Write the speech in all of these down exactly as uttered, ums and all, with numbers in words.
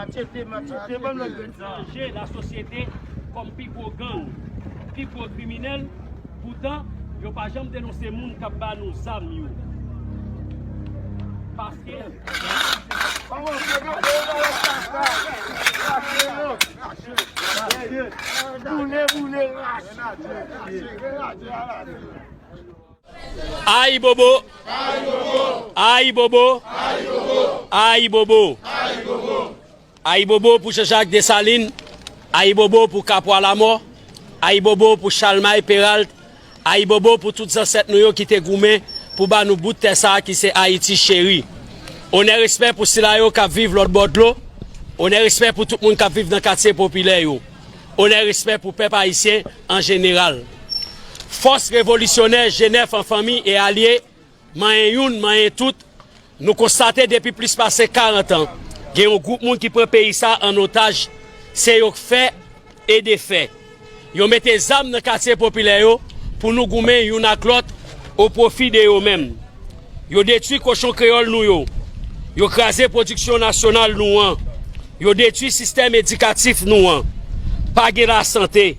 Machete, machete, ban m lòt grenn sa. Chanje lasosyete kòm pi gwo gang, pi gwo kriminèl. Poutan, yo pa janm denonse moun k ap ba nou zam yo. Paske Ayibobo! Ayibobo! Ayibobo! Ayibobo pou Jean Jacques Dessalines, ayibobo pou Kapwa Lamò, ayibobo pou Chalmay Peralt, ayibobo pou tout zansèt nou yo ki te goumen pou ba nou bout tè sa a ki se Ayiti cheri. Onè respè pou sila yo k ap viv lòt bò dlo, onè respè pou tout moun k ap viv nan katye popilè yo, onè respè pou pèp ayisyen an jeneral. Fòs revolisyonè G nèf an fanmi e alye, manyen youn, manyen tout, nou konstate depi plis pase karant an, gen yon gwoup moun ki pran peyi sa an otaj, se yo k fè e defè. Yo mete zam nan katye popilè yo pou nou goumen youn ak lòt o pwofi de yo menm. Yo detwi kochon kreyòl nou yo. Yo kraze pwodiksyon nasyonal nou an. Yo detwi sistèm edikatif nou an. Pa gen lasante.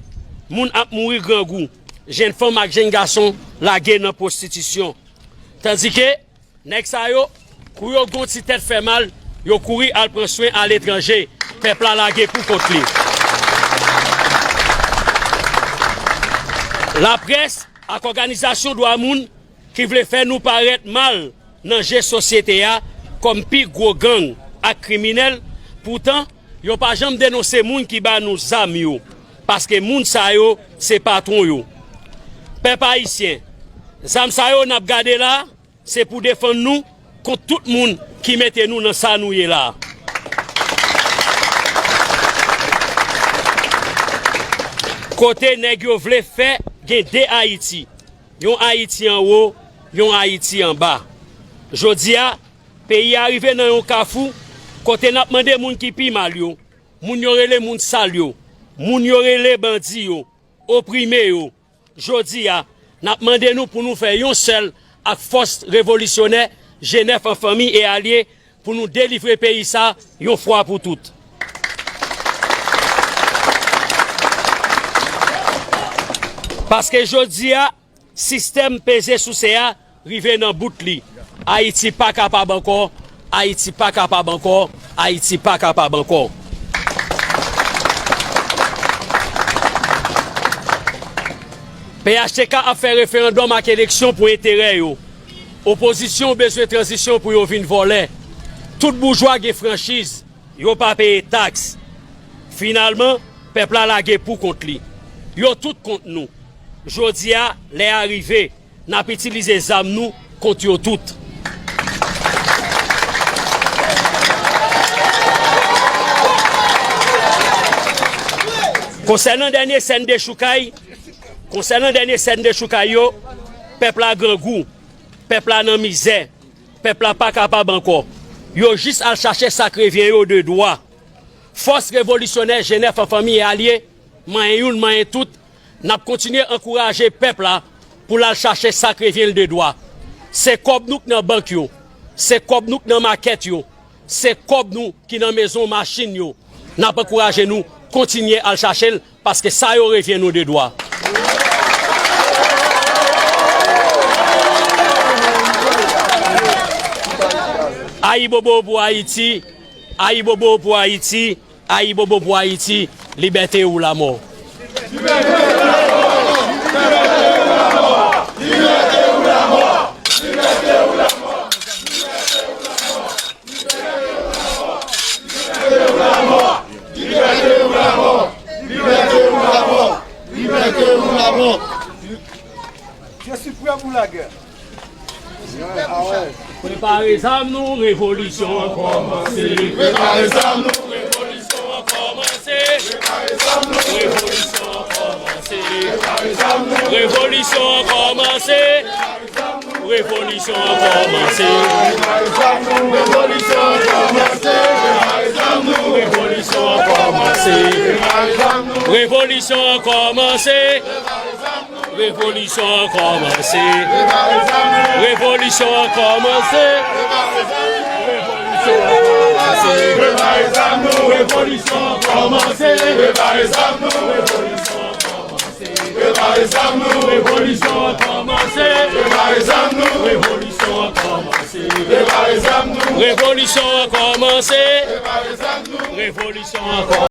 Moun ap mouri grangou. Jèn fanm ak jèn gason lage nan pwostitisyon. Tandike, nèg sa yo, kou yo gen yon ti tèt fè mal, yo kouri al pran swen aletranje. Pèp la lage pou kont li. Laprès ak òganizasyon dwa moun ki vle fè nou parèt mal nan je sosyete a kòm pi gwo gang ak kriminèl, poutan, yo pa janm denonse moun ki ba nou zam yo, paske moun sa yo se patwon yo. Pèp ayisyen, zam sa yo n ap gade la, se pou defann nou kont tout moun ki mete nou nan sa nou ye la. Kote nèg yo vle fè gen de Ayiti, yon Ayiti anwo, yon Ayiti anba. Jodi a, peyi a rive nan yon kafou kote n ap mande moun ki pi mal yo, moun yo rele moun sal yo, moun yo rele bandi yo, oprime yo. Jodi a, n ap mande nou pou nou fè yon sèl ak fòs revolisyonè G nèf an fanmi e alye pou nou delivre peyi sa yon fwa pou tout. Paske jodi a, sistèm peze souse a rive nan bout li. Ayiti pa kapab ankò, Ayiti pa kapab ankò, Ayiti pa kapab ankò. P H T K ap fè referandòm ak eleksyon pou enterè yo. Opozisyon bezwen tranzisyon pou yo vin vòlè. Tout boujwa gen franchiz, yo pa peye taks. Finalman, pèp la lage pou kont li. Yo tout kont nou. Jodi a, lè a rive, n ap itilize zam nou kont yo tout. Konsènan dènye sèn dechoukay, konsènan dènye sèn dechoukay yo, pèp la grangou, pèp la nan mizè, pèp la pa kapab ankò. Yo jis al chache sa k revyen yo de dwa. Fòs revolisyonè G nèf an fanmi e alye, manyen youn, manyen tout, n ap kontinye ankouraje pèp la pou l al chache sa k revyen l de dwa. Se kòb nou k nan bank yo, se kòb nou k nan makèt yo, se kòb nou ki nan mezon machin yo. N ap ankouraje nou kontinye al chache l, paske sa yo revyen nou de dwa. Ayibobo pou Ayiti, ayibobo pou Ayiti, ayibobo pou Ayiti, libète ou lamò. Prepare zam nou, revolisyon an kòmanse. Prepare zam nou, revolisyon an kòmanse. Prepare zam nou, revolisyon an kòmanse. Prepare zam nou, revolisyon an kòmanse. Revolisyon an kòmanse. Prepare zam nou, revolisyon an kòmanse. Prepare zam nou, revolisyon an kòmanse. Prepare zam nou, revolisyon an kòmanse. Revolisyon an kòmanse. Revolisyon an kòmanse. Prepare zam nou, revolisyon an kòmanse. Prepare zam nou, revolisyon an kòmanse. Prepare zam nou, revolisyon an kòmanse. Prepare zam nou, revolisyon an kòmanse. Prepare zam nou, revolisyon an kòmanse. Prepare zam nou, revolisyon an kòmanse.